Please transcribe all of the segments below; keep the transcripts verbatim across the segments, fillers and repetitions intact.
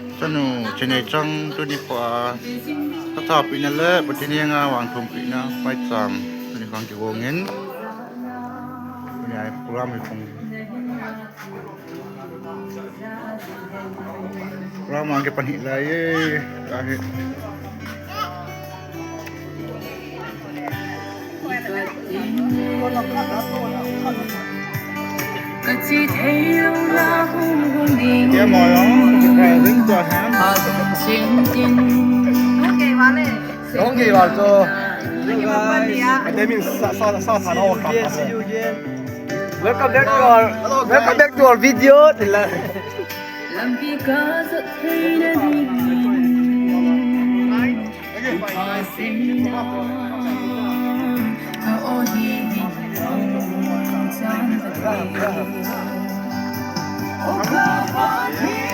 Chanu, chinei chang tuni kho a. Ka tha pina le, Pathen henga vang thum pina, mai cham, tuni kho kigong in. Tuni ai program hi kong. Program ang kipan hi lai ye, ka hi. Ka chi thei lo la hung hung ding. Kia mo yong, subscribing to him. Hung gei val to. That means sa, sa, sa, sa, see you again, see you again. Welcome back to our, welcome back to our video. Lampi ka zot theina ding.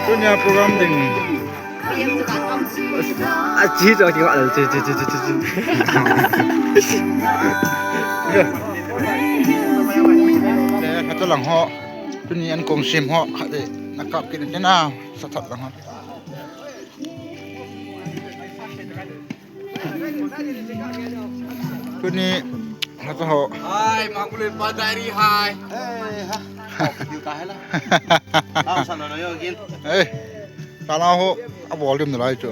Tunia program ding. A chi cho ki wa chi, chi, chi, chi, chi, chi. Eh, khat lang ho. Tuni an kong sim ho, khat de. Na kap kin na sa that lang ho. Tuni, hata ho. Hai, Makule pa diary hai. Eh, ha. Diu ta hai la. Nang sa no no yo gin. Eh, ta la ho, a volume na lai chu.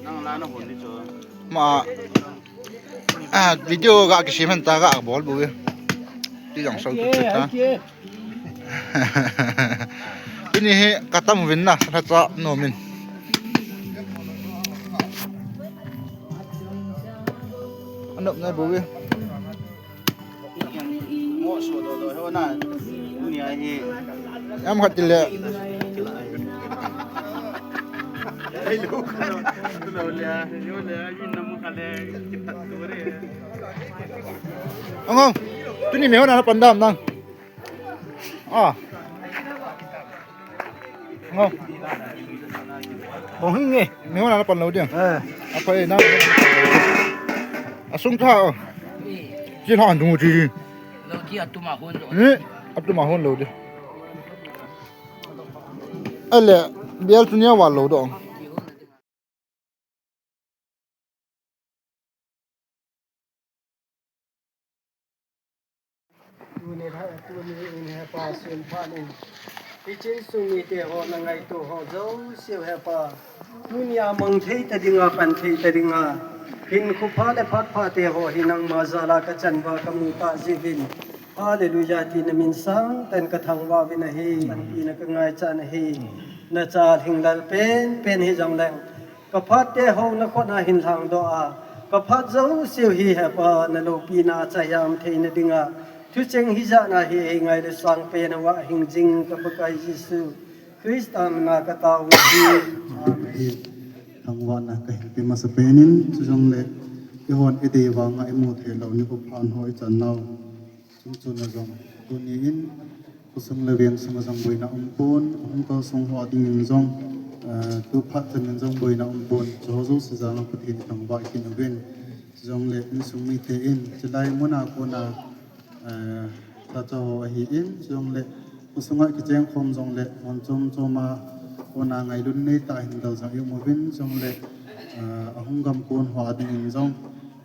Nang la no hon ni chu. Ma, ah, video ga kisim hen ta ga bol bu. Ti jong sau tu ta. Tuni hi ka tam uvin na, sa cha nom in. Anop na bo ve. Mo so do do ho na. Tuni a hi. Am khat le. Ai lo ka. Lo le, lo le, yin na mu ka le, ki ta tu re. Ang, ang. Tuni me ho na pan dam nang. Ah. Ngo. Bong hing nge. Ni ho na pan lo dia. Eh. Apa eh na. Asung tha. Ji han dung ji. Lo ji atu ma hon lo. Ni atu ma hon lo dia. Ale, bial tu ni wa lo do. Tuni tha, tuni in he pa sun pha nin. Hichin sung mite ho na ngaito ho jouse he pa. Tuni a mang thei ta dinga, pan thei ta dinga. Hinkho pha le phat pha te ho hi nangma jal a ka chan uva ka mu ta jiuvin. Hallelujah ti na min sangtah in ka thangvah uvin ahi. Panpina ka ngaicha na hi. Na cha lhinglel penpen hi jong leng. Ka phat te ho na khut a hin lhang doh a, ka phat jouse u hi he pa na loupina a chai a um theina dinga, thucheng hijat na hi ei ngailu sangpen a vah hing jing ka Pakai Jesu Christa mina ka tao u hi. Amen. Thangvahna ka hin pe masa pen in, chujongle eihon i dei vanga i mu thei lou nikho phat ho i chan nau. Chun chun a jong, tuni in, khosung le veng sung a jong boina um pon, ahung kalsong ho a ding in jong, eh, tu phat chan in jong boina um pon, chu ho jouse jal a Pathen thangvah kit uvin, chujongle insung mite in, chulai mun a kona, eh, thacha ho ahi in, chujongle, khosung a kicheng khom jongle, mun chom chom a kona ngailun nei tah a hin dal jong i um uvin, chujongle, eh, ahung gam kon ho a ding in jong,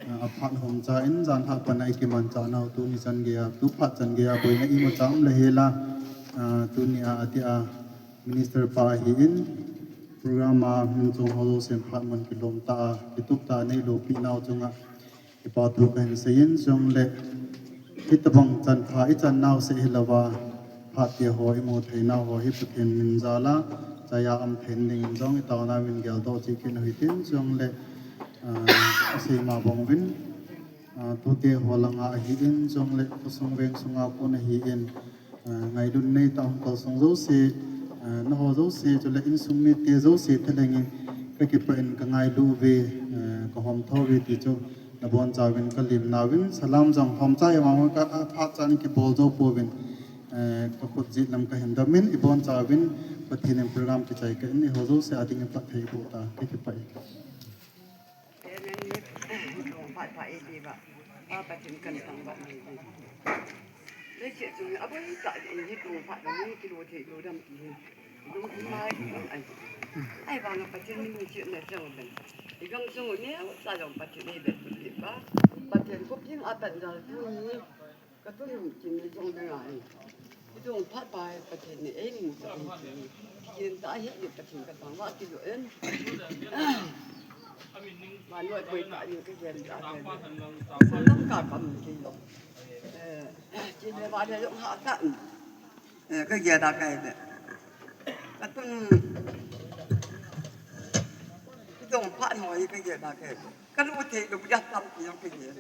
A phat hom cha in jan lhah pan a i kimanchah nau tuni chan gei a, tu phat chan gei a boina imacha um le hel a, a, tuni a, a ti a, Minister pa ahi in, program a hung chong ho jouse in phat mun kilom tah a, kitup tah a nei loupi nau chunga, kipa thu ka hin sei in, chujongle, hitabang chan pha i chan nau seh hilou a, phat te ho i mu thei nau ho hi Pathen min jal a, chai a um thei ding in jong i taona uvin geldoh cheh kit u hitin, chujongle, Ah, a sei ma bang uvin, ah, tute ho langa ahi in, chujongle khosung veng sunga kon ahi in, ah, ngailun nei tah hung kalsong jouse, ah, na ho jouse, chule insung mite jouse thalheng in ka kipah in ka ngailu uve, ah, ka hom tho uve ti chu na boncha uvin ka lim nauvin, salam jong hom cha i vang ka, ah, phat chan kibol jou pouvin, eh, ka khut jet lam ka hin dam in, i boncha uvin, Pathen in program kichai kah in, i ho jouse a ding in phatthei boh ta, ka kipah e. Ahivanga Pathen min hung chih na chang ben. I gamsung u neo cha jong Pathen ei be tu ti ba. Pathen khoping a pan jal tu ni. Ka tu ni chin ni jong na ngai. I jong phat pai Pathen ni ei mu cha ni. Kin ta hi ni Pathen ka tang wa ti lo en. Ma noi koi ta ni ka gen ta ka. Sa lam ka kam ni ki lo. Eh, chin le ba le jong ha ka. Eh, ka gei da kai de. Ka tun, ka tun pha no hi ka gei da kai. Ka lu thei lu ya tam ki yong ka gei.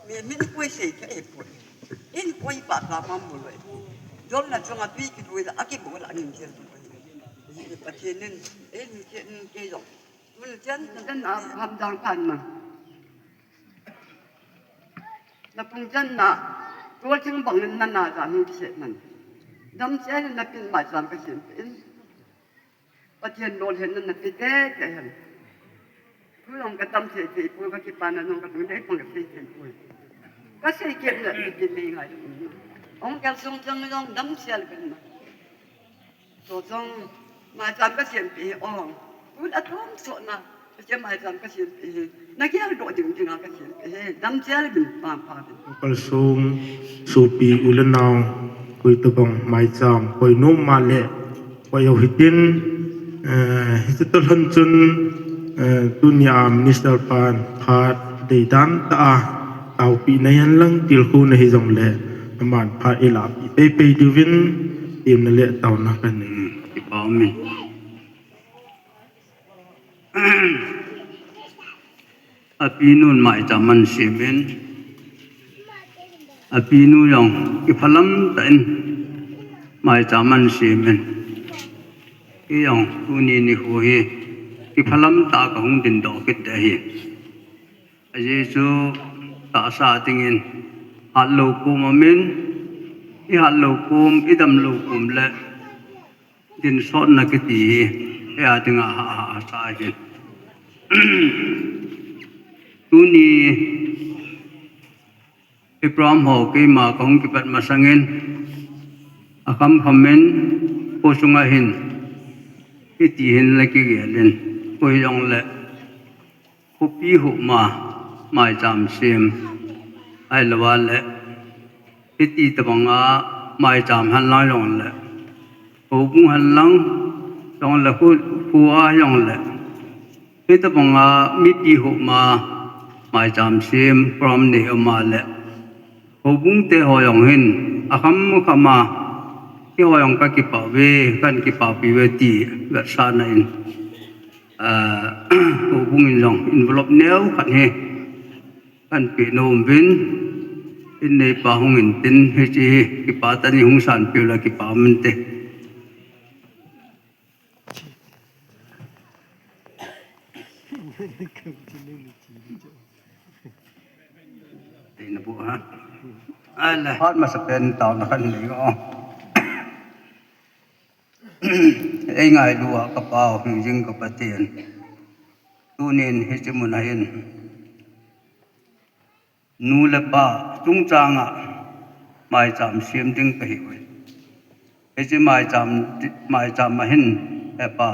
Mi, mi ni koi sei ka e koi. In koi pa ta ma mu lo e. Jom na chunga pi ki lu da a ki bu la ngin chen. Pathen in, eh, mi chen ke yong. Tun chen, chen a ham dang phan ma. Na pung jan na, tual ching bang in na na jan hung kiset nan. Dam sia in na pin mai jan ka sim in. Pathen lol hen na na pi te te hen. Thu long ka tam sei sei pu ka kipa na nong ka tung dei pang ka sei sei pu. Ka sei kem na pi pi mei ngai. Ong ka sung chang long dam sia le pin na. Chojong, maicham ka siampi hi, ong. Tun atom sohna, ka sia maicham ka siampi hi. Na kiang doh ding dinga ka siampi hi. Dam chial bin pam pam bin. Kalsong, sopi u le nao, koi tabang maicham, koi nom ma le, koi ho hitin, eh, hiche tolhon chun, eh, tunia Minister pan phat deidan tah a, taopi na hihen lang, tilkhou na hijong le, aman phat eilapi pei pei diuvin, Temna le taona kanei. Kipa umin. Apinun maicham ahin semin. Apinu jong kiphalam tah in maicham ahin semin. Kei jong tuni nikho hi kiphalam tah a kahung dingdoh kit ahi. Ajeh chu tahsa dingin hatlou pum amin, i hatlou pum, i damlou pum le dinsotna kiti hi, kei a dinga ha, ha, hahsa ahi. Tuni hi program ho keima kahung kipat masangin, akham khamin, kho sunga hin, hiti hin la kigelin, koi jong le, Khopi homa, maicham sem, ahilou le, hiti tabanga maicham henlang jong le, houbung henlang jong le, khu, khu a jong le, hiti tabanga mipi homa, maicham sem, program nei um a le, houbung te ho jong hin, akham kham a, keiho jong kakipah uve, kahin kipah pi uve ti, vetsahna in. Ah, houbung in jong envelope neo khat hi kahin pe nom uvin, in neipa hung in tin hiche hi kipa tah in hung sanpeh u le kipa um inte. Tei na bu ha. Ala, hat masa pen taona kahin nei o. Ei ngailu a ka Pa u, hingjing ka Pathen. Tunin hiche mun a hin nu le pa chungchang a maicham sem ding kahi uve. Hiche maicham, maicham a hin, he Pa,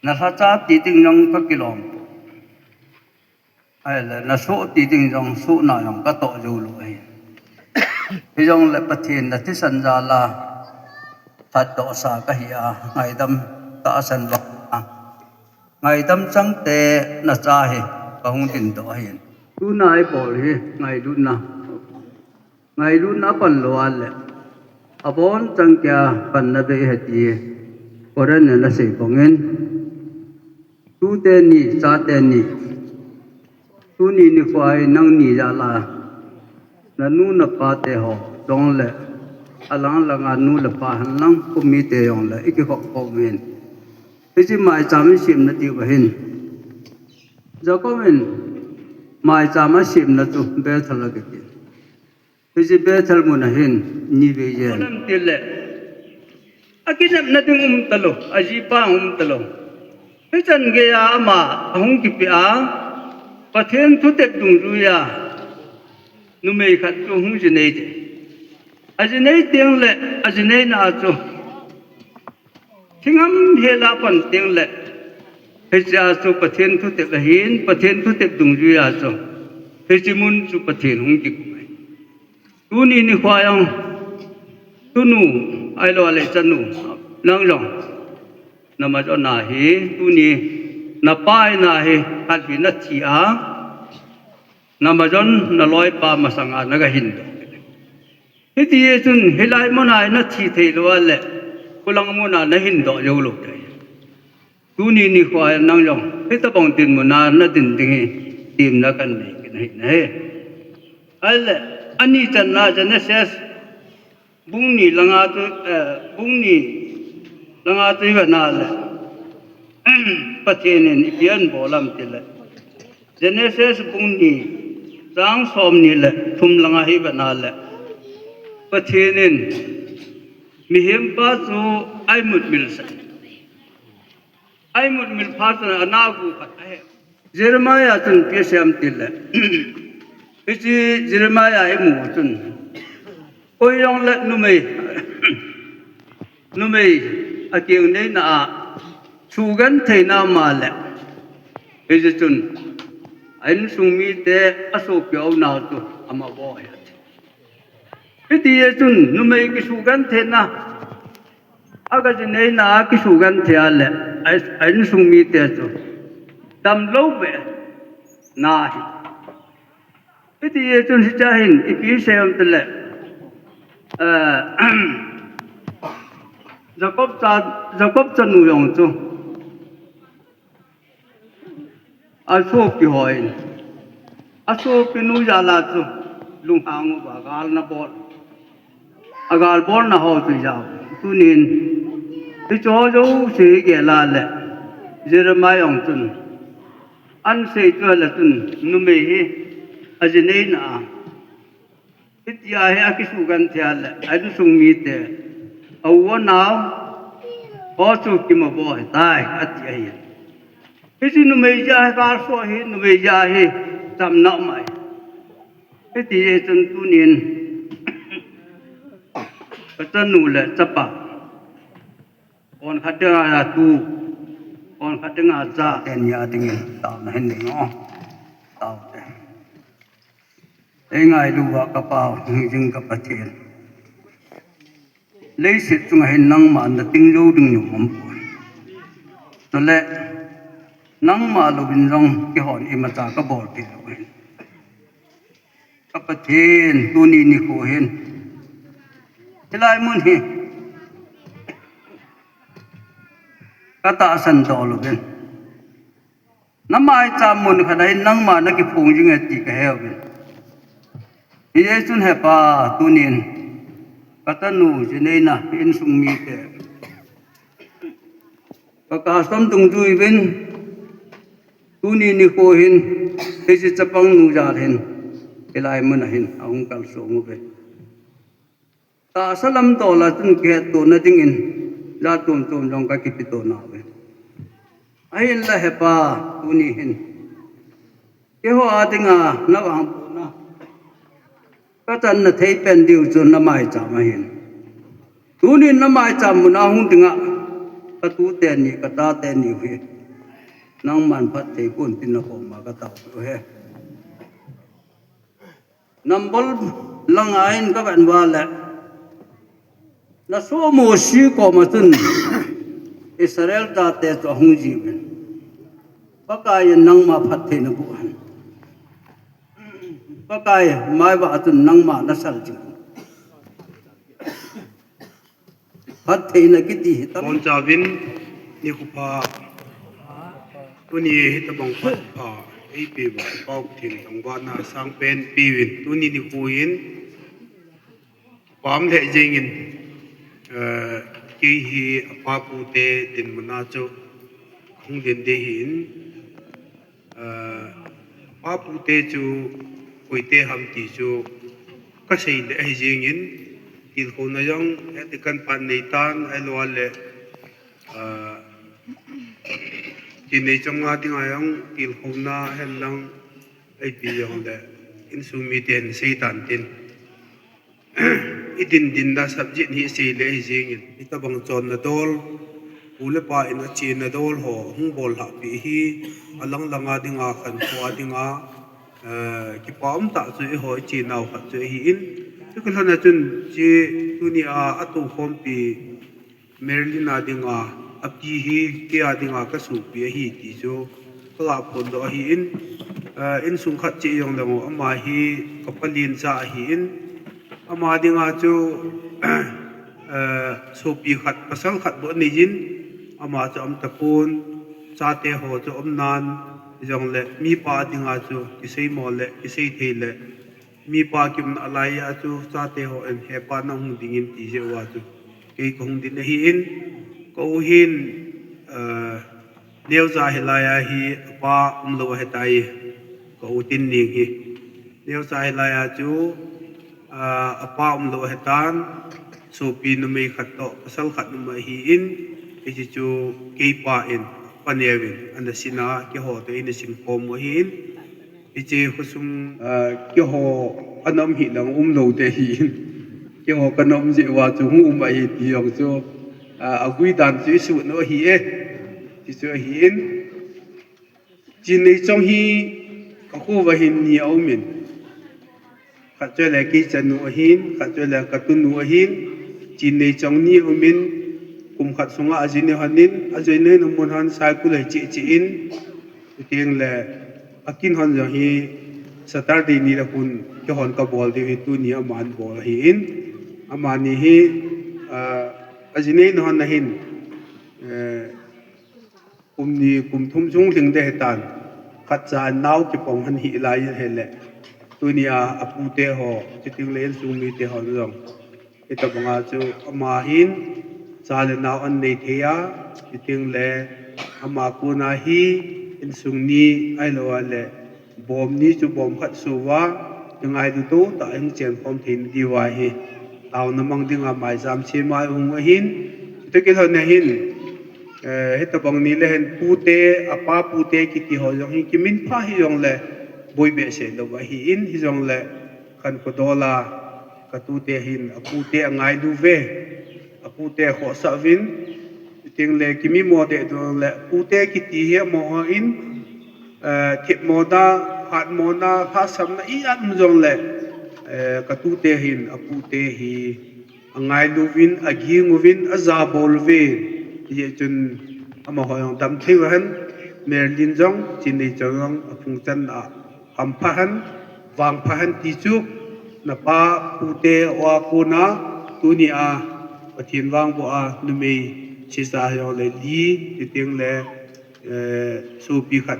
na lhacha ti ding jong kakilom. Ahile, na soh ti ding jong, sohna jong katoh jou lou ahi. Hijongle Pathen na thisan jal a, phatdoh sa kahi a, ngaidam tahsan vang a. Ngaidam changte na cha hi, kahung dingdoh ahin. Tuna ibol hi, ngailutna. Ngailutna apan lou a le, abon chang kia panna bei ahi ti, Koran in asei bangin, tute ni, chate ni, tuni nikho a hi nangni jal a, nanu napa te ho, jong le, alang langa nu le pa henlang, khomi te jong le, ikikhop khop uvin. Hiche maicham isemna diu ahin. Jacob in, maicham asemna chu, Bethel akiti. Hiche Bethel mun a hin ni vei jen. Alam tile, akinepna ding um talou, ajipa um talou. Hichan geiya ama ahung kipe a, Pathen thutep dungjuiya, numei khat chu hung ji nei te. Aji nei teng le, aji neina a chu Thingam hela pan teng le, hichea chu Pathen thutep ahin, Pathen thutep dungjuia chu hiche mun chu Pathen hung kikum ahi. Tuni nikho jong, tunu, ahilou le chanu, nang jong, na majon a hi, tuni, na pai na hi, khat hi na thi a, na majon, na loipa masanga na ga hin doh. Hiti chun, hilai muna na thi thei lou a le, khulang muna na hin doh jou lou thei. Tuni nikho a nang jong, hitabang dinmun a na din ding hi, temna kan nei kit ahi. Ahile, ani channa Genesis, bung ni langa chu, eh, bung ni langa chu hi ve na le, Pathen in ipi abol ham tile, Genesis bung ni, chang som ni le thum langa hi ve na le, Pathen in mihem pa chu aimut mil sa. Aimut mil phat chun ana gu khat ahe. Jeremiah chun ipi asei em tile, hiche Jeremiah imu chun, koi jong le numei, numei akeng neina a sugentheina ma le, hiche chun a insung mite, asopi aunau chu ama bou ahi. Hiti chun numei kisugentheina, aga jineina a kisugenthei a le, a, a insung mite chu damlou be na ahi. Hiti chun hichea hin ipi asei em tile, eh, Jacob cha, Jacob chanu jong chu asopi hon, asopinu jal a chu lunghang uva gal ana bol. Agal bolna ho chu jao. Tunin, hiche jouse hi gel a le, Jeremiah jong chun, ana sei chu le chun, numei hi ajineina a, hitia hi akisugenthei a le, a insung mite, a u anao ho chu kima bou ahitai, ati ahi. Hiche numei jeh a hi kalso hi, numei jeh a hi chamna um ahi. Hiti chun tunin, kachanu le chapa, kon khat dinga tu, kon khat dinga cha, teni a dingin taona hin nei o. Taote. Eingailu uva ka Pau, hingjing ka Pathen. Leiset chunga hin nangma na ting jou ding nom umpoi. Chule, nangma louvin jong keihon imacha kabol thei lou ahin. Ka Pathen, tuni nikho hin, hilai mun hi katahsan doh louvin, na maicham mun khat a hin nangma na kiphong jing e ti kahe uvin. Hijeh chun He Pa, tunin kachanu jineina, insung mite, ka custom dungjui uvin, tuni nikho hin, hiche chapangnu jal hin, hilai mun a hin ahung kalsong uve. Tahsa lam dola chun kihettohna dingin, jat chom chom jong kakipeto nauve. Ahinla He Pa, tuni hin, keiho a dinga navangbohna kachanna thei pen diu chu na maicham ahin. Tunin na maicham muna hung dinga, katute ni, kachate niu hi nangman phatthei boh in tin nakoma kataopeh uve. Number lang a hin kavet uva le, nasoh Mosi koma chun Israel chate chu ahung jiuvin, Pakai in nangma phatthei naboh hen. Pakai maiva chun nangma nasal jing hen. Phattheina kiti hi tam. Bonchauvin nikho pha, tuni hitobang phat pha eipeuva, Pau Pathen thangvahna sangpen peuvin, tuni nikho hin kipah lheh jengin, eh, kei hi apa pute dinmuna chu hung din ding ahin, eh, apa pute chu koite ham ti chu kasei leh ahi jengin, tilkhouna jong hiti kan pan neitan, ahilouleh, eh, ti nei changa dinga jong tilkhouna henlang, ipi jongleh insung miten seitan tin. Idin dinna subject hi seileh ahi jengin, hitobang chonna dol U le pa in achena dol ho hung bol lhah peh hi, alang langa dinga khankho a dinga, eh, kipa umtah chu eiho ichena u khat chu ahin. Chukilhon a chun hiche tunia atohkhompi Marilyn a dinga, api hi kei a dinga kasopi ahi ti chu kaga phondoh ahin, eh, insung khat cheh jongleng u, ama hi kapa lencha ahin, ama dinga chu, eh, sopi khat, pasal khat bou aneiyin, ama chu aum tapon, chate ho chu aumnan, jongle mipa dinga chu kiseimo le kisei thei le, mipa kiumna laiya chu chate hon hepa nahung dingin ti jeh uva chu kei kahung ding ahin, ka u hin, eh, neocha hilaiya hi apa umlou ahitai, ka u Tinning hi. Neocha hilaiya chu, ah, apa umlou ahitan, sopi numei khat toh pasal khat um ahin, hiche chu keipa in, pa neovin ana sin a, keiho toh eina sinkhom u ahin. Hiche khosung, ah, keiho ana um hilang umlou te ahin. Keiho kana um jeh uva chu hung um ahi ti jong chu, ah, agui dan chu isut u ahi e. Ti chu ahin. Chinneichong hi kakho uva hin ni aumin. Khat chu le kei chanu ahin, khat chu le katunu ahin. Chinneichong ni aumin, kum khat sunga ajinu hon in, ajinu hon amun hon cycle hi cheh cheh in, chuteng le akin hon jong hi Saturday ni le hun keihon kabol diu hi tuni aman bol ahin. Amani hi, ah, ajinu hon ahin, eh, kum ni kum thum chung lhing ding ahitan, khatcha nao kipong hon hilai ahile, tunia apute ho, chuteng le insung mite hon jong, hitobanga chu ama hin cha le nao anei thei a, chuteng le ama kona hi insung ni ahilou le bom ni chu bom khat suva, kingailu toh tah a hung chenkhom thei diuva hi taona mang dinga maijam sem a ihung u ahin, chutoh kilhon a hin, eh, hitobang ni le hin pute, apa pute kiti ho jong hi kiminpha hijongle boi behseh lou ahin, hijongle khankho dol a katute hin apute angailu uve, apute akhohsah uvin, chuteng le kimimo deh jongle pute kiti hi amahon, eh, themmo na, hatmo na, lhahsamna ijat um jongle, eh, katute hin apute hi angailu uvin, aging uvin, ajabol uve. Hijeh chun amaho jong damthei uhen, Marilyn jong, Chinneichong jong, aphung chan a hampha hen, vangpha hen ti chu, napa pute ho a kona, tunia Pathen vangboh a numei sister hijongle li, chuteng le, eh, sopi khat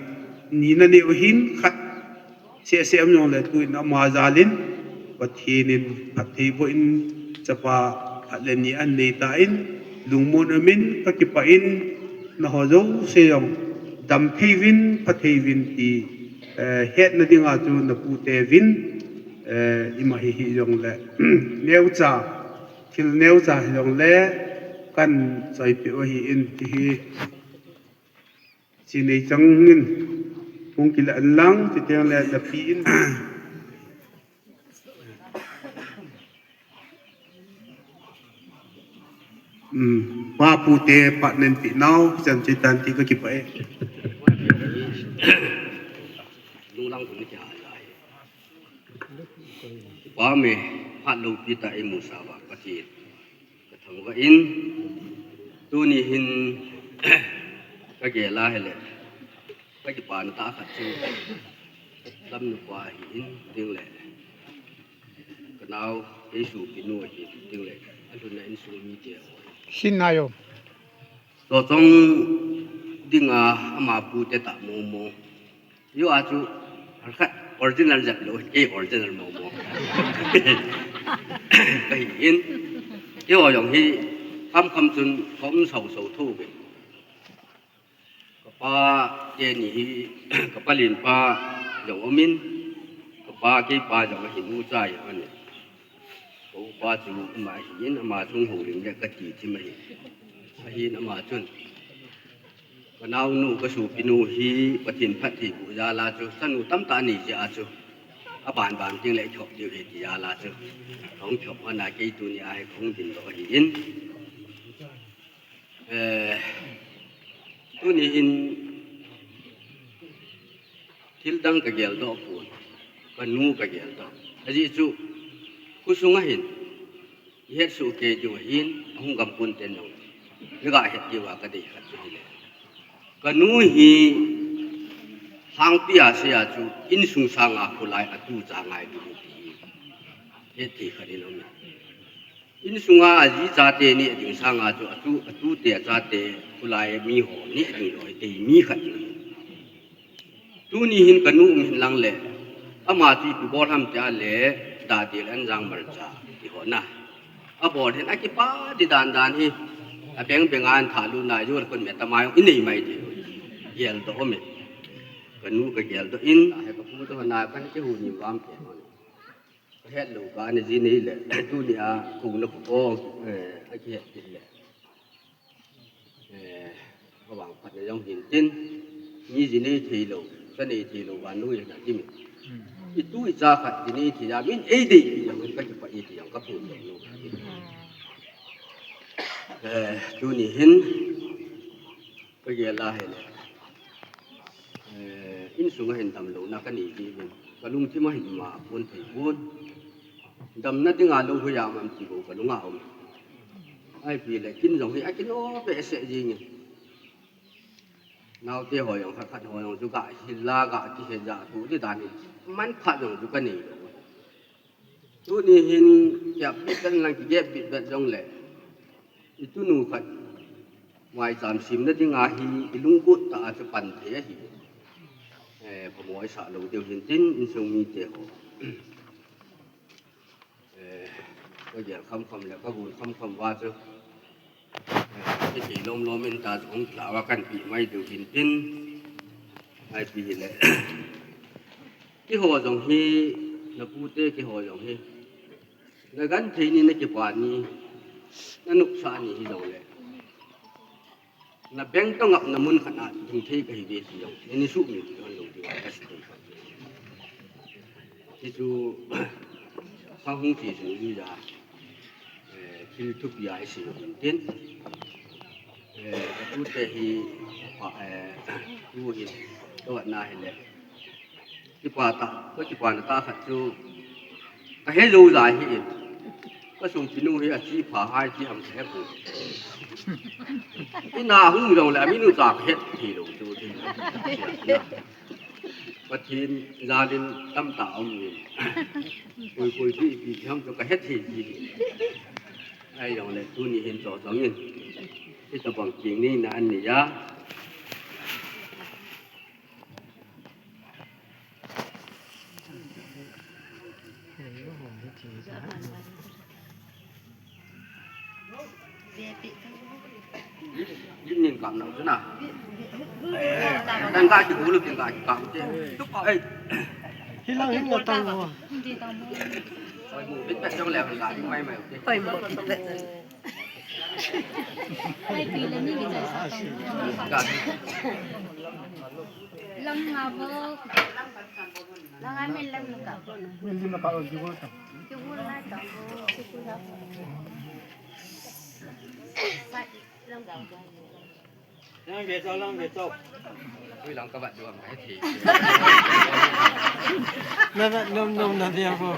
ni nanei u ahin, khat seh seh um jongle tuin ama jal in Pathen in phatthei boh in chapa khat le ni anei tan, lungmon umin kakipah in, nangho jouse jong damthei uvin, phathei uvin ti, eh, hetna dinga chu napute uvin, eh, ima hi hijongle, neocha, thil neocha hijongle kahin seipeh u ahin ti hi. Chinneichong in hung kilah inlang, chuteng le napi in. Um, pa pute phat nahin peh nau, chan che tan ti kakipah e. Lunglang kong kihal lai. Pa me, phat loupi tah a imusah uva Pathen kathangvah in, tuni hin kagel a hile, kakipana tah khat chu, lam nupa ahin, chuteng le kanao, kei sopinu ahin, chuteng le alhunna insung mite ho ahin. Sin nai o. Tochong dinga ama pute tah mong mong. Hiche a chu, khat original jep lou, kei original mong mong kahin. Keiho jong hi, kham kham chun, kaum sao sao thou ve. Kapa teni hi, kapa lenpa jong umin, kapa keipa jong ahin, ucha jong ahin. Ka upa chu ama ahin, ama chung houlim le kati thim ahi. Ahin ama chun, kanaonu, kasopinu hi Pathen phattheiboh jal a chu chanu tamtah anei jeh a chu, aban ban teng le ithop diu ahi ti jal a chu, kahung thop hon a kei tunia hi kahung dindoh ahin. Eh, Tuni hin thil dang ka geldoh pon, ka nu ka geldoh. Ajeh chu, khosung a hin, i het soh kei diu ahin, ahung gam pon ten jong, na ga het diu a ka dei khat chu hile. Ka nu hi, lhangpi a sei a chu, insung sanga kholai a tu cha ngai diu ti hi, het thei khat in um e. Insunga aji chate neh ding sanga chu atu, atute achate kholai miho neh ding lou hi tei mi khat ding. Tuni hin ka nu um hin lang le, ama chu ipi bol ham tia le, Dadil Anjang Malcha ti ho na. Abol hin akipa di dan dan hi, abeng beng a an thalu na, jol kon me tama jong inei mai ti. Geldoh um e. Ka nu ka geldoh in, ahe ka pu to na kan kihou ni vam pe ho. Ka het lou ka ni ji nei le, tuni a kona khu, eh, akihet kit le. Eh, ka vangphatna jong hin tin, mi ji nei thei lou, cha nei thei lou, vannoi a na ti mi. I tu i cha khat ji nei thei a, min ei dei pi jong ka kipah e ti jong ka phun lou. Eh, tuni hin, ka gel a hile. Eh, insung a hin damlouna ka nei ji uvin. Ka lungthim a hin ima pon thei pon. Damna dinga lou hoi a um am ti bou ka lung a um. Ahi pi le kin jong hi akino behseh jing in. Naote ho jong khat khat ho jong chu ga hil a ga kihe ja tu ti dan in. Manphat jong chu ka nei lou. Tuni hin kiap bit bit lang kigep bit bit jong le. I tunu khat maicham simna dinga hi i lunggot tah a chu pan thei ahi. Eh, phamoi sah lou diu hin tin insung mite ho. Eh, ka gel kham kham le ka gon kham kham uva chu. Eh, kithei lom lom in ta chu hung lha uva kan pe mai diu hin tin. Ahi pi hile. Keiho jong hi, na pute keiho jong hi. Na genthei ni, na kipah ni, na nopsah ni hi jong le. Na beng toh ngapna mun khat a ding thei ka hi ve ti jong. Na ni suhmil ti hon lou ti ka si thei. Ti chu, ka hung ti chu ni ja. Eh, thil thupi a i sei u hin tin. Eh, ka tute hi, pa, eh, tu hin, ka vat na hile. Kipa tah, ka kipana tah khat chu, ka he jou jai hi in. Ka sungpi nu hi achi pha hai ti ham ka he pon. Ina hung jong le, amin u cha ka het thei lou chu thei. Pathen jal in tamtah aum in. Koi koi chu ipi ham chu ka het thei ji. Ahi jong le tuni hin chojong in. Hitabang kingneina an nei a. Nin nin kam nau chu na. Tangka kibol u, tangka kikap u te. Ei. Hilang hin tang ho. Oi, mu bit pet jong le tangka ding mai mai u te. Oi, mu bit pet. Ai, pi le ni ki chai sa tang. Ka. Lang nga bo. Lang nga min lang ka. Min lim na ka o ji wo ta. Ji wo na ta bo. Ji wo na. Sa lang ka bo. Lang ve chau, lang ve chau. Ui, lang ka vat duam ka he thi. Na vat nom nom na dia bo.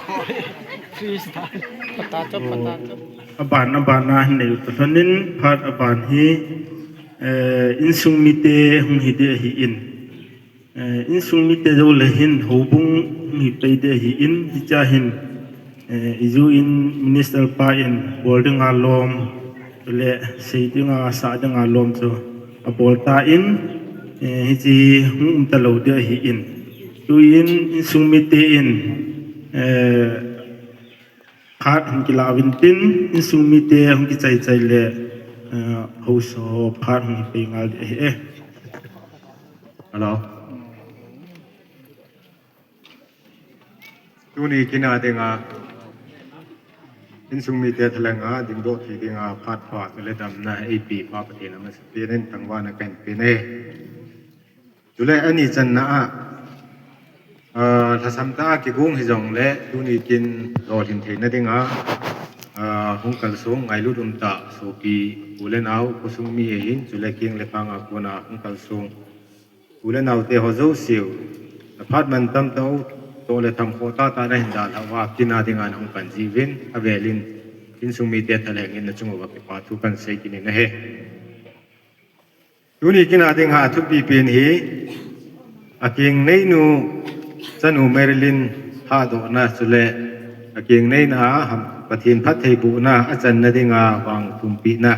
Freestyle. Pata chop, pata chop. Aban, aban na hin nei u ta lhon in, phat aban hi, eh, insung mite hung hi ding ahi in. Eh, insung mite jou le hin houbung hung hi pai ding ahi in, hichea hin, eh, i ju in minister pa in bol dinga lom, le sei dinga, sah dinga lom chu abol tan, eh, hiche hung um talou ding ahi in. Tuin insung mite in, eh, phat hung kilah uvin tin, insung mite hung kichai chai le, eh, haosa phat hung hi pai ngal ding ahi e. Hello. Tuni kin a dinga, insung mite thalheng a dingdoh thei dinga phat pha le damna eipe pa Pathen a masapen in tangvahna kahin pe e. Chule ani channa a, ah, lhasam tah a kigong hijongle tuni kin lolhin theina dinga, Aa, hung kalsong ngailut umtah sopi u le nau, khosung mi ahin, chule keng le khang a kona hung kalsong u le naute ho jouse u, naphat mantam tah u, toh le tham khoh tahtah nahin dalhah uva, kin a dinga nahung pan jiuvin, avelin insung mite thalheng in nachung uva kipa thu kahin sei kit in ahi. Tuni kin a dinga athupi pen hi, akeng neinu chanu Marilyn lhadohna chule akeng neina a ham-, Pathen phattheibohna achanna dinga vangthumpehna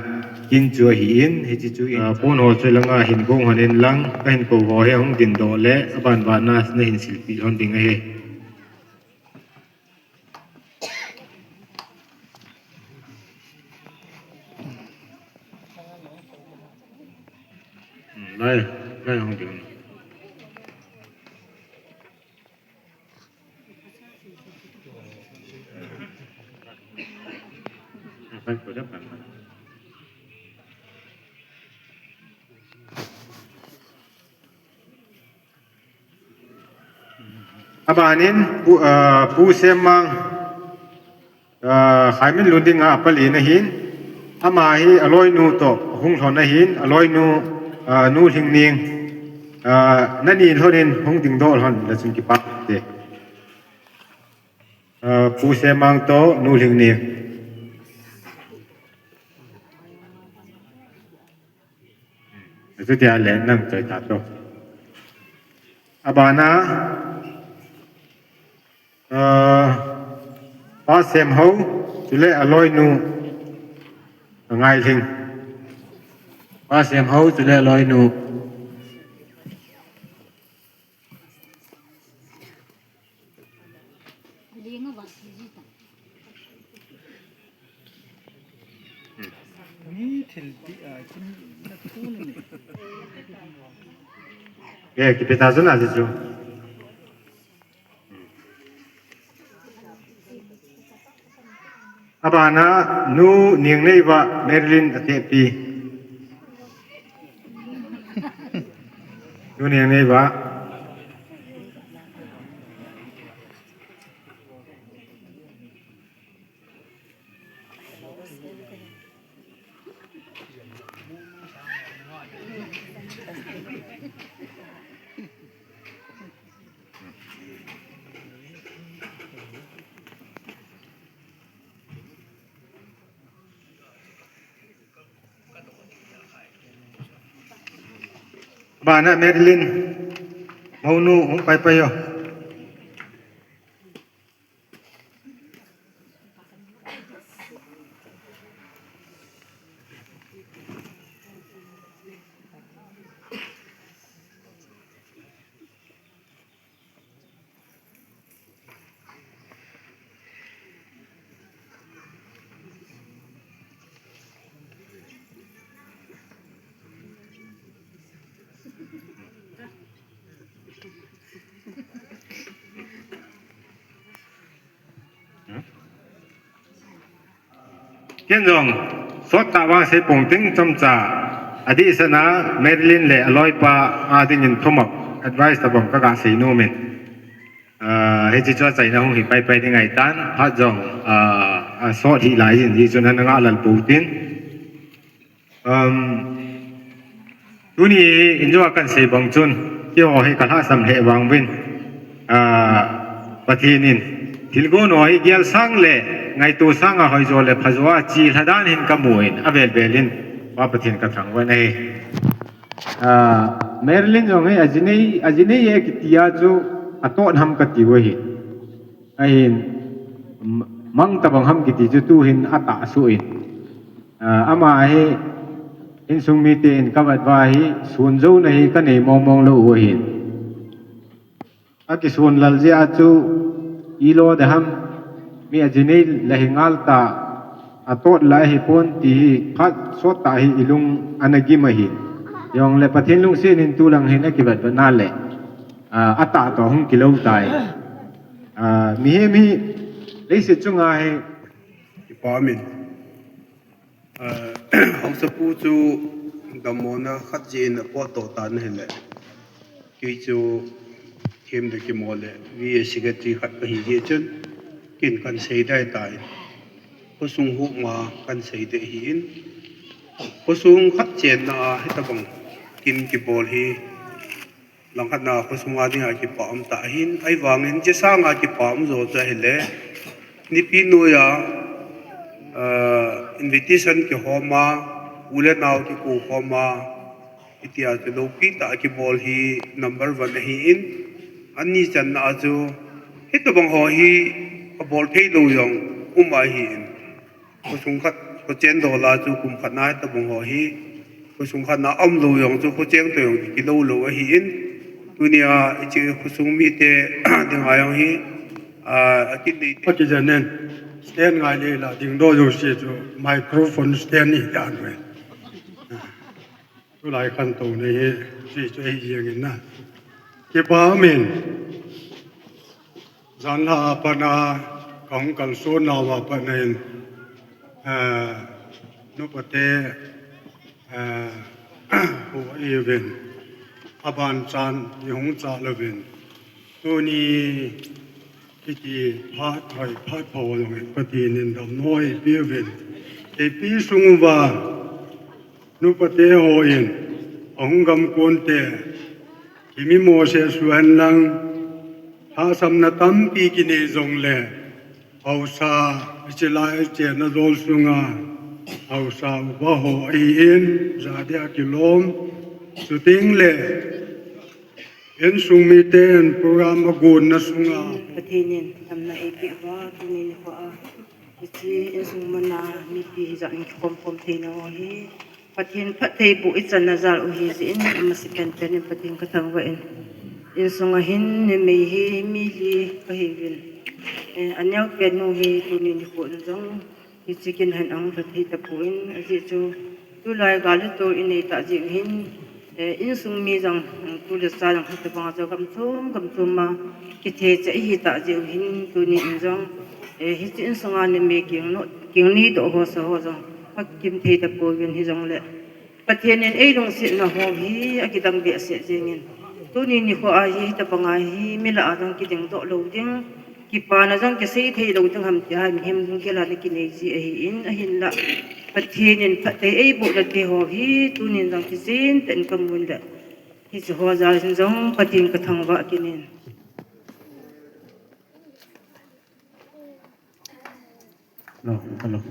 kin chu ahin, hiche chu in, ah, pon ho chu langa hin gong lhon in lang, kahin kou ho hi ahung dingdoh le, aban bana nahin silpeh lhon ding ahi. Hmm, lai, lai hung ding. Lai ko da pan. Abanin, Pu, ah, Pu Semang, ah, Khaiminlun dinga apalena ahin, ama hi aloinu toh hung lhon ahin, aloinu, ah, Nu Lhingning, ah, nani lhonin hung dingdoh lhon le chun kipa te. Ah, Pu Semang toh Nu Lhingning. Chutia le nang choi ta to. Abana, ah, Pa Semhao, chule aloinu, Ngailhing. Pa Semhao, chule aloinu. Mi thil ti a kin na thu ni. Eh, kipe ta chu na chu. Abana Nu Ningneiva, Marilyn atepi. Nu Ningneiva. Bana Marilyn, mounu hung pai pai o. Ken jong, sot tah vang sei pong ting chomcha, adeh sena Marilyn le aloipa a dingin thumop advice tabang kaga sei nom in. Ah, hiche chu achaina hung hi pai pai ding ahitan, phat jong, ah, asot hi lai jin, hichun ana ngah lal pou tin. Um, tuni in jong kahin sei bang chun, keiho hi kalhahsam lheh vang uvin, ah, Pathen in thilgon ho hi gel sang le ngaito sanga hoijo le phajo a chi lhadan hin kamu in, avel vel in Pa Pathen kathangvah in ahi. Ah, Marilyn jong hi ajinei, ajinei e kiti a chu atot ham kati u ahi. Ahin, m-, mang tabang ham kiti chu tuhin atahsuh in. Ah, ama hi insung mite in kavet uva hi, sun jouna hi kanei mong mong lou u ahin. Akison lal jeh a chu, ilo deham, mi ajinei la hi ngal ta, atot la ahipon ti hi, phat sot tah hi ilung ana gim ahi. Jongle Pathen lungset in tulang hin akivet vetna le, ah, atah toh hung kilou tai. Ah, mihem hi, leiset chunga hi, kipa min. Ah, Haosapu chu dammona khat jeh in apotdoh tan ahile. Kei chu themle kimo le V A secretary khat kahi jeh chun ken kahin sei dai tai. Khosung huhma kan sei ding ahin, khosung khat chenna a hitabang kin kibol hi, langkhat na khosung a dinga kipa um tah ahin, ahivangin hiche sanga kipa um jo chu ahile, nipi noiya, ah, invitation kihoma, u le nau kiko khoma, hitia chu loupi tah a kibol hi number one ahin, ani channa a chu hitabang ho hi abol thei lou jong um ahin. Khosung khat, khochen dola chu kum khat na hitabang ho hi, khosung khat na um lou jong chu khochen to jong kilou lou ahin. Tunia hiche khosung mite dinga jong hi, ah, akin nei te. Akijanen, stand ngai le la ding do jo se chu microphone stand ni dan ve. Tulai khantou nei hi, hiche chu ahi jeng in na. Kipa umin. Janhi a pat a, kahung kalson nau a pat in, eh, nupate, eh, hu iuvin, abanchan ihung chal uvin. Tuni hiti phat hoi phat pha jong in Pathen in damna eipeuvin. Eipe sung uva, nupate hon, ahung gamkon te, kimi mo se suhen lang, lhahsamna tampi kinei jongle, haosa, hiche lai chenna jol sunga, haosa upa ho ahin, jat a kilom, chuteng le, insung miten program agonna sunga. Pathen in damna eipeh uva, tuni nikho a, hiche insung mana mipi hijat in kikhom khom theina ho hi, Pathen phattheiboh ichanna jal u ahi jeh in, amasa penpen in Pathen kathangvah in. Insung a hin numei hi mi li kahiuvin. Eh, aneo pen nu hi tuni nikho in jong, hiche kin hin ahung lha thei tapon, ajeh chu tulai gal le tol inei tah jeh u hin, eh, insung mi jong, eh, tu le cha jong hitabang a chu gam chom gam chom a kithei cha ihi tah jeh u hin tuni in jong, eh, hiche insung a numei keng no, keng ni doh ho sa ho jong akim thei tapouvin hijongle Pathen in eilungsetna ho hi akidang behseh jengin. Tuni nikho a hi, hitabang a hi, mi lah a jong kiding doh lou ding, kipana jong kisei thei lou ding ham tia, mihem lunggel a kinei ji ahin, ahinla Pathen in phatthei eiboh nate ho hi, tunin jong kichen tah in kamun le, hiche ho jal in jong Pathen kathangvah kit in. Hello, hello.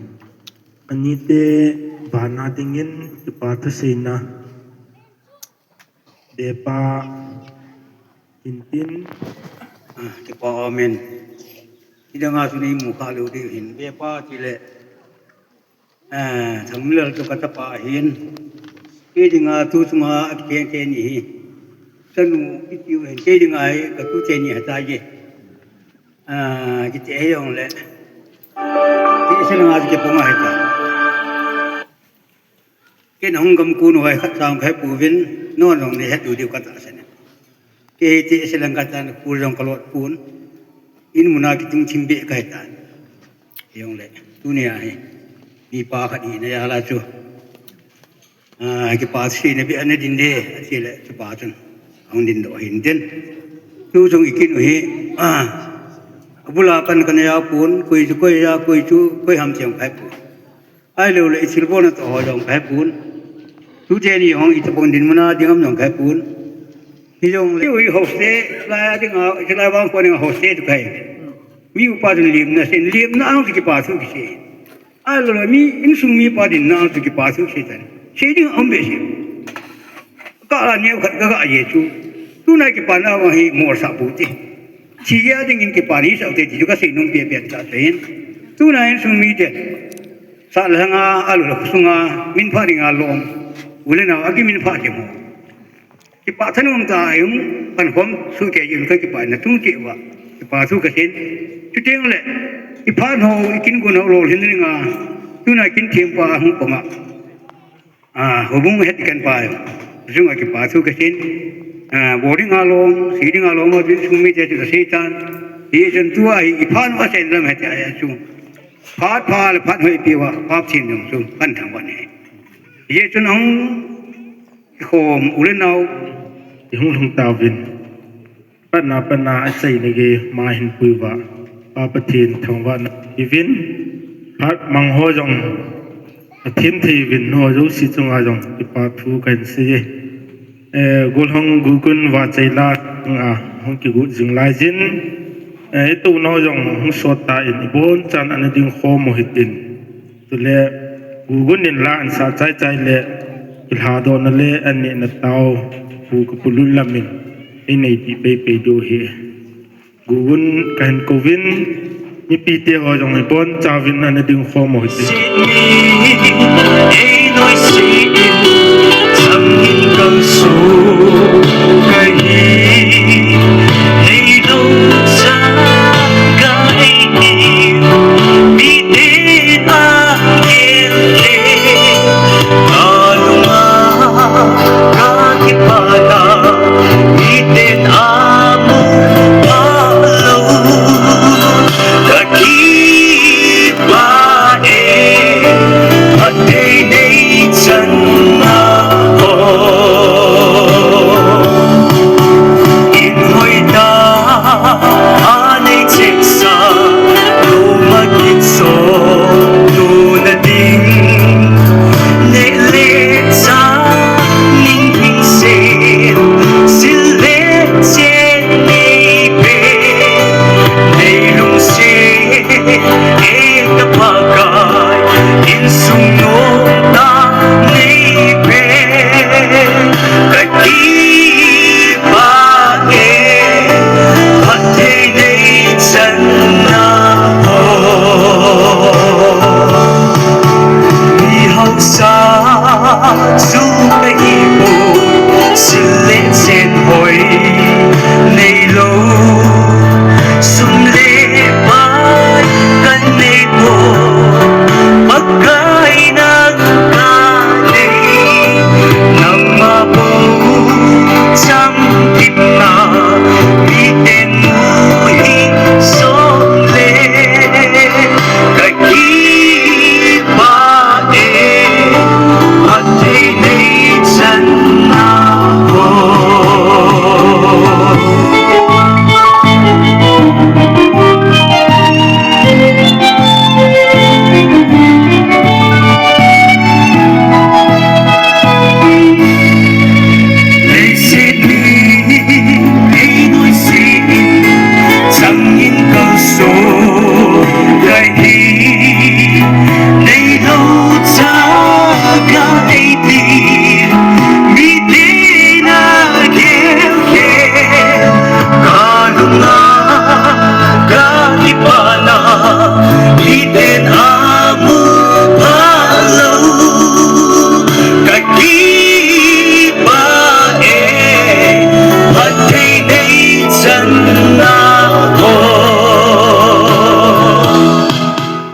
Anite vana dingin kipa thuseina. Bepa hintin. Ah, kipa amen. Hidanga chu neimu kha lou diu hin. Bepa tile. Ah, Thangminlal chu katapa ahin. Kei dinga tu chunga akitete ni hi. Chanu itiu hin. Kei dinga hi katu te ni hata ye. Ah, kiti hijongle. Kei sena nga kipong ahi ta. Ken hung gamkon u hi khat chang kahe pouvin, non jong nei het diu diu katahsan e. Kei hiti selang katan kul jong kalot pon. In muna kitung thim be kahi tan. Hijongle, tunia hi. Mipa khat hina jal a chu. Ah, kipa thuseina beh ana din de, atile, kipa chun. Ahung din doh hin tin. Tu jong ikin u hi, ah, abula pan kana ja pon, koi chu koi ja, koi chu, koi ham tiang kahe pon. Ahilouleh, ithilbolna toh ho jong kahe pon. Tute ni jong itobang dinmuna ding ham jong kahe pon. Hijongle, ui hoste, lai a dinga, iti lai vang ko dinga hoste tu kahe. Mi upa chun limna sei, limna ang chu kipa thu kisei. Ahilouleh mi insung mipa dinna chu kipa thu sei tan. Sei ding aum behseh. Kala neo khat kaga je chu. Tuna kipana vang hi molsa pute. Thi a dingin kipa ni sa ute ti chu kasei nom pepen tah ahin. Tuna insung mite. Sa langa alu la sunga min pha dinga lom. U le nao akimin pha ti mo. Kipa thanom tah in, pankhom suhkei in kakipana tung kit uva. Kipa thu kaseina. Chuteng le, iphat ho, ikin gon ho lolhin dinga, tuna kin thempa hung panga. Ah, houbung het ikan pa jong. Jong a kipa thu kaseina. Ah, bol dinga lom, sei dinga lom, insung mite chu kasei tan. Hichun tua hi, iphat ho asen lam het a chu. Phat pha le phat ho ipi uva, pap thin jong chu, kan thangvah e. Hichun ahung Kikhom u le nao. Ihung lhung tauvin. Patna patna achaina gei ma hin pui uva. Pa Pathen thangvahna uvin. Mang ho jong, athem thei uvin ho jouse chunga jong kipa thu kahin sei e. Eh, golhang gugun vahchoi la, a, hung kigu jing lai jin. Eh, itouna ho jong hung sot tan, ibonchan ana ding khom u hitin. Chule, gugun in la ahin sah chai chai le, kilhadohna le, anehna tao, pu ka pu Lun lam in, einei pi pei pei diu ahi. Gugun kahin kouvin, mipite ho jong ibonchan ana ding khom u hite.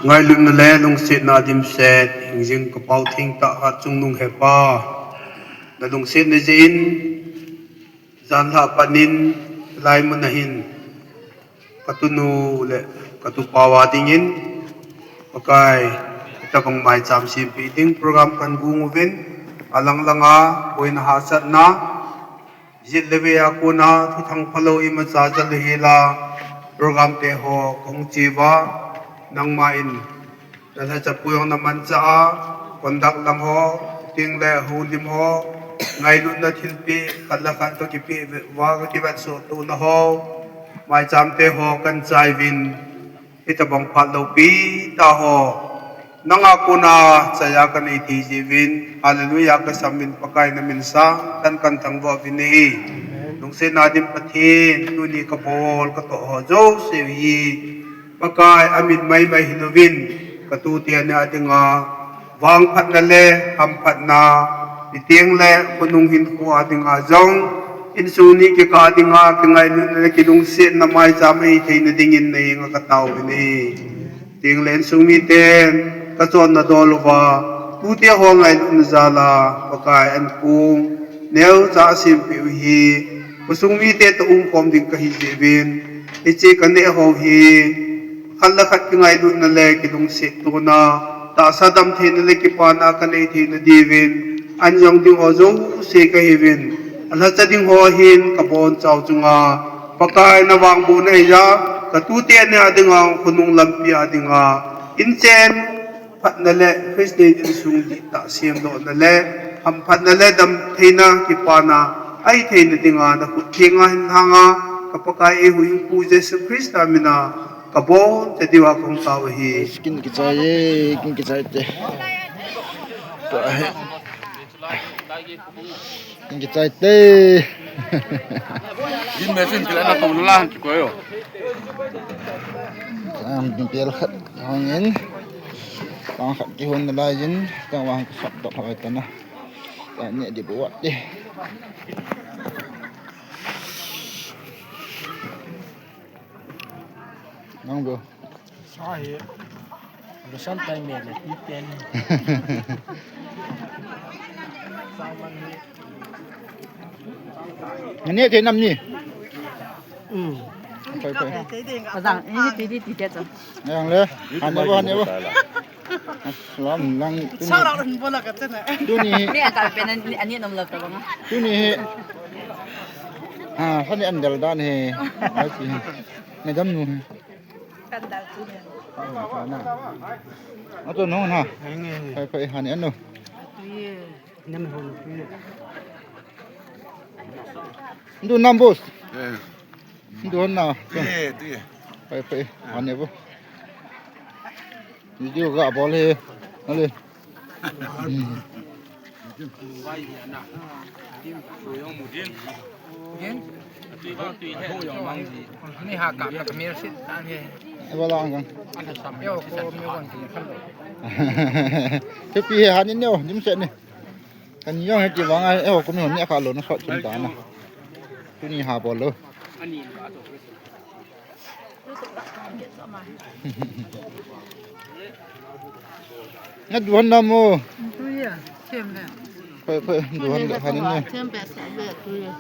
Ngailutna le lungsetna dimset, hingjing ka Pau Thengtah Hatchungnung Hepa, na lungsetna jeh in, janhi a pat in, hilai mun a hin, ka tunu le ka tupa uva dingin, Pakai, hitabang maicham sempeh ding program kahin gon uvin, alang langa, boina hahsatna, jet le vei a kona, thuthang phalou imacha jal hela, program te ho kahung che uva, nangma in, na lhacha pu jong na manchah a, conduct lang ho, chuteng le houlim ho, ngailutna thilpeh, khat le khat kakipeh uva, kakivetsah tona ho, maicham te ho kahin chai uvin, hitabang phat loupi tah ho, nanga kona chaiya kanei thei jeh uvin, Hallelujah kasam uvin, Pakai na min sangtah in kahin thangvah uvin ahi. Lungsetna dim Pathen, tuni kabol katoh ho jouse hi, Pakai amin maimai hilouvin, ka tute nia dinga, vangphatna le hamphatna, chuteng le khonung hinkho a dinga jong, insung ni kikah a dinga, kingailutna le kilungsetna maicham ahi theina dingin na henga kataovin ahi. Chuteng le insung miten, kachonna dol uva, tute ho ngailutna jal a, Pakai ankong, neocha asempeh u hi, khosung mite toh umkhom ding kahi jeh uvin, hiche kaneh ho hi, khat le khat kingailutna le kilungset tona, tahsa damtheina le kipana kanei theina diuvin, ahin jong ding ho jouse kahiuvin, alhacha ding ho hin kabonchau chunga, Pakai na vangbohna hija, ka tute nia dinga, khonung lampi a dinga, inchen, phatna le Christian insung dihtah semdohna le hamphatna le damtheina kipana ahi theina dinga na khut thenga hin lhanga ka Pakai eihuhhingpu Jesu Christa mina kaboncha diuva kahung tao ahi. Kin kichai e, kin kichai te. Tua hi. Kin kichai te. Din mesin kila na pang la han kikoyo. Ang bel khat hangin. Pang khat kihon na lai jin. Tang wang sap dok hai ta na. Ta ne di buat di. Nang bu. Sa hi. Lu san tai me le ti ten. Sa man ni. Ngani te nam ni. Um. Koi, koi. Azang, ini ti di ti te cho. Yang le. Ane bo, ane bo. Salam lang. Salam lang bola ka chana. Tuni. Ni ata pe na ani nom la ta ba. Tuni. Ha, hani an dal dan he. Ai ti. Madam nu he. Kan dal tu. Ato no na. Pai pai hani ano. Ndu nam boss. Ndu na. Pai pai hani bo. Video ga bol he. Ale. Ni ha ka ka mel sit tan he. Eva la ang. Yo ko mi wan ki kan. Te pi he hanin yo, dim se ni. Kan yo he ti wang ai, yo ko mi hon ni kha lo na sot chun ta na. Tuni ha bol lo. Nga duhan na mo. Tuya, chem le. Khoi, khoi, duhan le, hanin ne. Chem pe sa be tuya.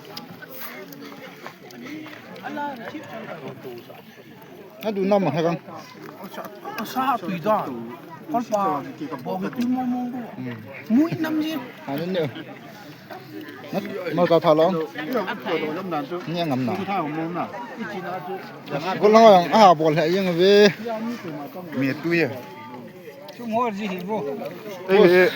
Nga du na mo, hai kang. Sa, sa, tui da. Kol pa, bo ki tui mo mo. Mui nam ji. Hanin ne. Mo ta tha long. Ni ngam na. Ko long yang a bol he yang ve. Me tuya. Sum ho ji hi bo.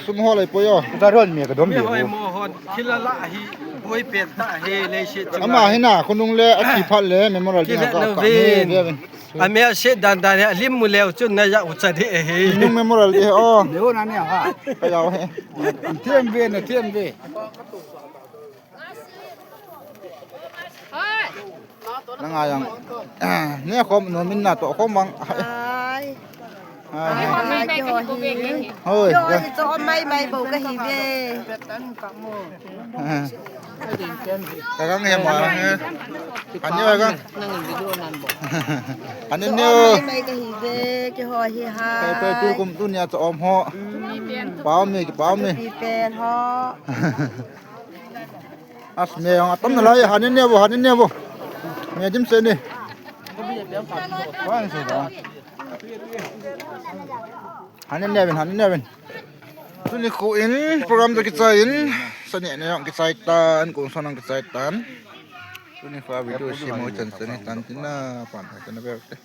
Sum ho lai po yo. Ta ron me ka dom be. Mo hon thilala hi boi pen ta he le shi. Ama hi na khonung le a thi phat le memorial dia ka ka. Ame a se dan dan he lim mu leu chun na ya u cha de he. Nung memorial de o. Leo na ne ha. Ka ya he. Thiam ve na thiam ve. Nanga yang. Ne khom no min na to khom mang. Hai. Hai. Hai, keiho hi. Hoi. Keiho hi cho mai mai bo ka hi ve. Ka gang he ma he. Ani wa gang. Ani ne. Mai mai ka hi ve. Keiho hi ha. Pai pai tu kum tu nia cho om ho. Pao mi, pao mi. Pi pen ho. As me ang atam na lai, hanin ne bo, hanin ne bo. Me dim se ni. Hanin ne bin, hanin ne bin. Tuni khu in program to kichai in, sani ne ang kichai tan, kung san ang kichai tan. Tuni khu video si mo chan chan ni tan tin na pan ha tan na ber te.